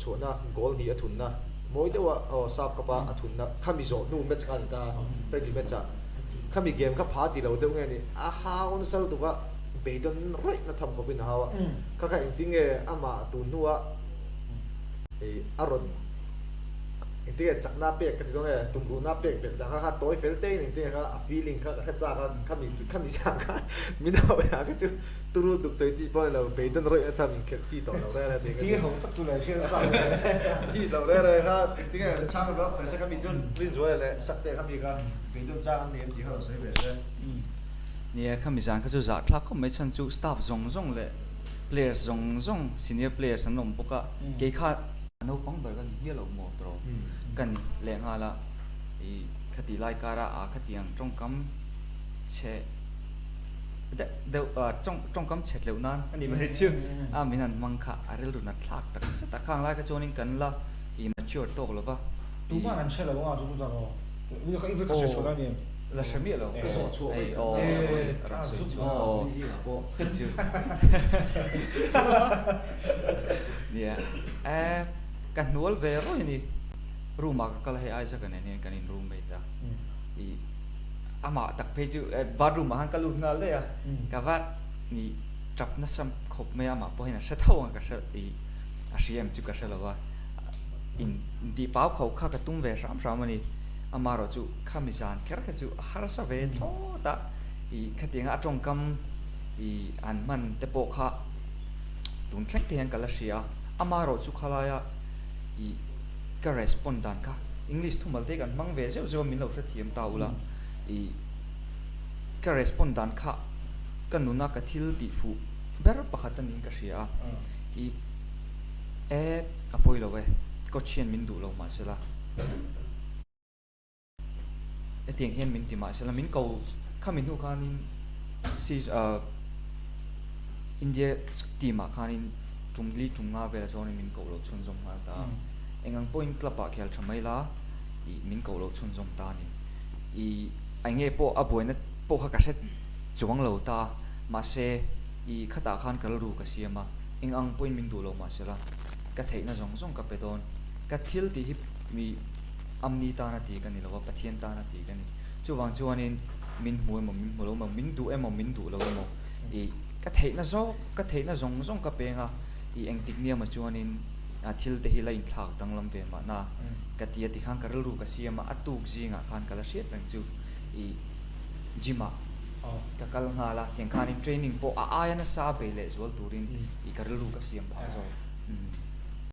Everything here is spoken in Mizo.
Chhuahna goal hnih a thunna mawi deuha aw Saf Cup a a thunna khami zawh hnu match kha a ni ta friendly match ah khami game kha pha ti lo deuh nge ni a hau nasa lutuk a beidawn rawih na tham khawpin a hau a kha kha engtin nge amah tun hnua ih a rawn engtin nge chakna pek ka ti dawn nge tumruhna pek belh dan kha kha tawi fel te in engtin nge kha a feeling kha ka hre chak a khami khami zan kha min hauh ah kha chu Turu duk sawi chi pawh a ni lo, beidawn rawih a tham inkhelh chi tawh lo reng reng tih ka hria. Ho tak chu le hriat a chak lo e. Chi lo reng reng kha engtin nge chang lo ve se khami chuan Rinzuala leh Sakte khami kha beidawn chang an ni em tih kha lo sawi ve se. Nia, khami zan kha chu zahthlak khawp mai chhan chu staff zawng zawng leh players zawng zawng senior players an awm bawk a, kei kha naupang ber ka ni hial lo maw tawh ka ni lehnghal a, ih khati lai kara ah khatiang tawngkam chhe deuh tawngkam chhet loh nan a nih mai chu a min han hmang kha a rilru nat thlak tak zet a khang lai kha chuanin kan la i mature tawk lo va. Tumah an hre lo a chu chu ta rawh. I va ka hre chhuah la ni em? La hre miah lo. Ka zawh chhuah mai aw ka zuk a mi zingah pawh. Chu chu. Nia e ka hnual ve rawih a ni. Room ah ka kal a hei Isaac-a nen hian kan in roommate a. I Amah tak phei chu bathroom ah khan ka lut nghal daih a, ka va ni tap nasa khawp mai a, amah pawh hian a hre tho ang ka hre ih a hria em chu ka hre lo a, in tih pau kho kha ka tum ve hram hram a ni, amaherawh chu khami zan kher kha chu a harsa ve thlawt a, ih khatianga a tawngkam ih an hman te pawh kha tun thleng te hian ka la hria a, amaherawh chu khalaia ih ka respond dan kha English thumal te kan hmang ve zeuh zeuh a min lo hrethiam ta ula ih ka respond dan kha ka nuna ka thil tih fuh ber pakhat a niin ka hria a ih e a pawi lo e coach hian min duh lo mahsela hetiang hian min ti mahsela min ko khami hnu khanin India team ah khanin tum li tum nga velah chuanin min koh loh chhunzawm nghal ta a. Eng ang pawhin club ah khel tha mai la ih min koh loh chhunzawm ta a ni. Ih eng nge pawh a buaina pawh kha ka hre chuang lo ta a, mahse ih khatah khan ka rilru ka siam a, eng ang pawhin min duh lo mahsela ka theihna zawng zawng ka pe dawn. Ka thil tih hi mi amni tana ti ka ni lo a, Pathian tana ti ka ni. Chuvang chuanin min hmu emaw min hmu lo emaw, min duh emaw min duh lo emaw ih ka theihna zawk ka theihna zawng zawng ka peng a, ih engtik nia maw chuanin a thil te hi la inthlak danglam ve mahna ka ti a tikhan ka rilru ka siam a, a tuk zingah khan ka la hriat reng chu ih gym ah ka kal nghal a, tiang khanin training pawh a aia nasa bei leh zual turin ih ka rilru ka siam phah zawk.